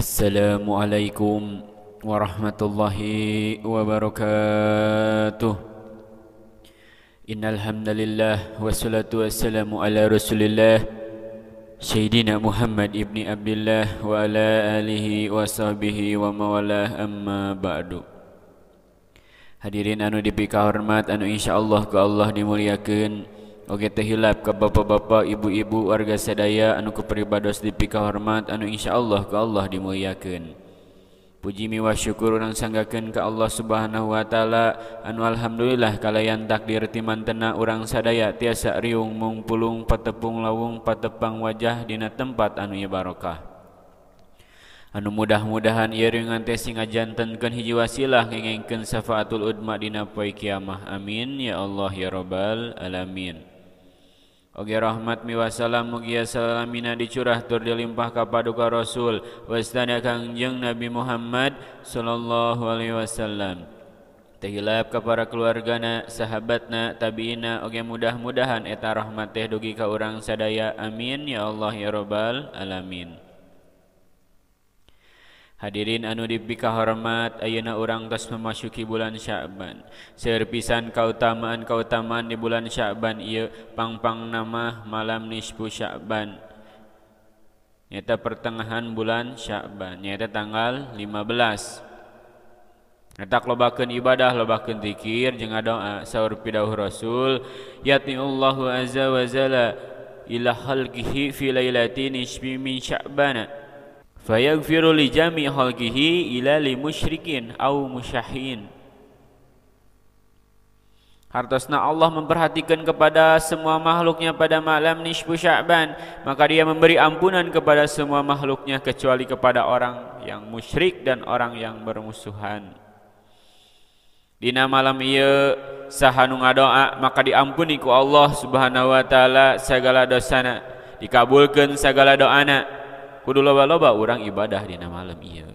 Assalamualaikum warahmatullahi wabarakatuh. Innal hamdalillah wassalatu wassalamu ala Rasulillah Sayyidina Muhammad ibni Abdillah wa ala alihi wa sahbihi wa mawalah, amma ba'du. Hadirin anu dipikahormat anu insyaallah ku Allah dimuliakeun. Oge teu hilap ka bapak-bapak, ibu-ibu, warga sadaya anu ku pribados dipikahormat anu insyaallah ku Allah dimuliakeun. Puji miwah syukur urang sanggakeun ka Allah Subhanahu wa taala anu alhamdulillah kalayan takdir timantena urang sadaya tiasa riung mungpulung patepung lawung patepang wajah dina tempat anu ieu barokah. Anu mudah-mudahan ieu riungan teh sing ngajantenkeun hiji wasilah ngengengkeun syafaatul udma dina poe kiamah. Amin ya Allah ya rabbal alamin. Oge rahmat miwah salam mugia salamina dicurah tur dilimpah ka paduka Rasul wastana Kangjeng Nabi Muhammad sallallahu alaihi wasallam. Teu hilap ka para keluargana, sahabatna, tabiina, oge mudah-mudahan eta rahmat teh dugi ka urang sadaya. Amin ya Allah ya rabbal alamin. Hadirin anu dipikahormat, ayeuna urang tos memasuki bulan Sya'ban. Seueur pisan kautamaan-kautamaan di bulan Sya'ban ieu, pangpang nama malam nisfu Sya'ban. Nyaeta pertengahan bulan Sya'ban, nyaeta tanggal 15. Nyaeta lobakeun ibadah, lobakeun zikir jeung doa. Saur pidauh Rasul, yatiullahu azza wa jalla ila khalqihi fi lailatin nisfi min Sya'ban. Fayaghfiru li jami' khalqihi ila li musyrikin au musyahin. Hartosna Allah memperhatikan kepada semua makhluknya pada malam nisfu Sya'ban, maka dia memberi ampunan kepada semua makhluknya kecuali kepada orang yang musyrik dan orang yang bermusuhan. Dina malam ieu saha nu ngadoa maka diampuni ku Allah Subhanahu wa taala segala dosana, dikabulkeun segala doana. Kudu loba-loba urang ibadah dina malam ieu.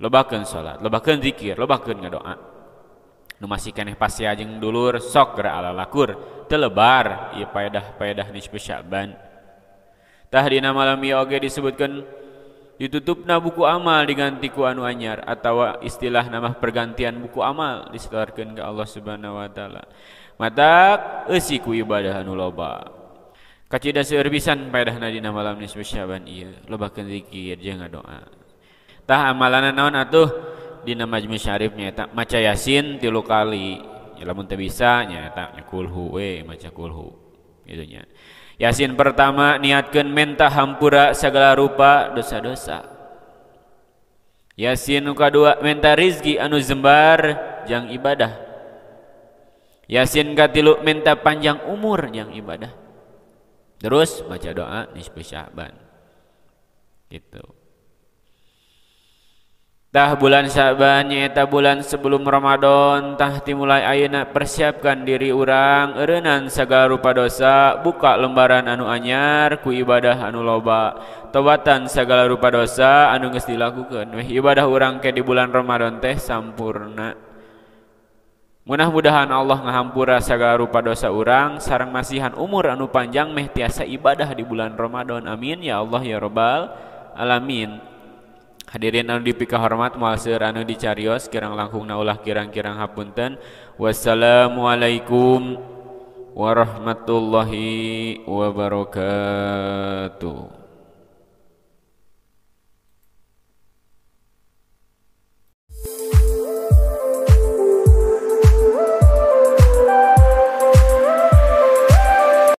Lobakeun salat, lobakeun zikir, lobakeun ngadoa. Nu masih keneh pasea jeung dulur sok geura alalakur, teu lebar ieu paedah-paedah nisfu Sya'ban. Tah dina malam ieu oge disebutkeun ditutupna buku amal diganti ku anu anyar atawa istilah nama pergantian buku amal disetorkeun ka Allah Subhanahu wa taala. Matak eusi ku ibadah anu loba. Kacida seueur pisan paedahna dina malam nisfu Sya'ban ieu, lobakeun zikir jeung ngadoa. Tah amalanna naon atuh? Dina majmu syarif nyaeta maca Yasin 3 kali. Ya lamun teu bisa nyaeta nya kulhu we, maca kulhu kitu nya. Yasin pertama niatkeun menta hampura segala rupa dosa-dosa. Yasin nu kadua menta rizki anu jembar jang ibadah. Yasin katilu menta panjang umur jang ibadah. Terus baca doa nisfu Sya'ban. Gitu. Tah bulan Sya'ban nyaeta bulan sebelum Ramadan, tah timulai ayeuna persiapkan diri urang eureunnan sagala rupa dosa, buka lembaran anu anyar ku ibadah anu loba, tobatan sagala rupa dosa anu geus dilakukeun. Weh ibadah urang ke di bulan Ramadan teh sampurna. Mudah-mudahan Allah ngahampura sagala rupa dosa urang sareng masihan umur anu panjang meh tiasa ibadah di bulan Ramadan. Amin ya Allah ya rabbal alamin. Hadirin anu dipikahormat, moal seueur anu dicarios, kirang langkungna ulah kirang-kirang hapunten. Wassalamualaikum warahmatullahi wabarakatuh.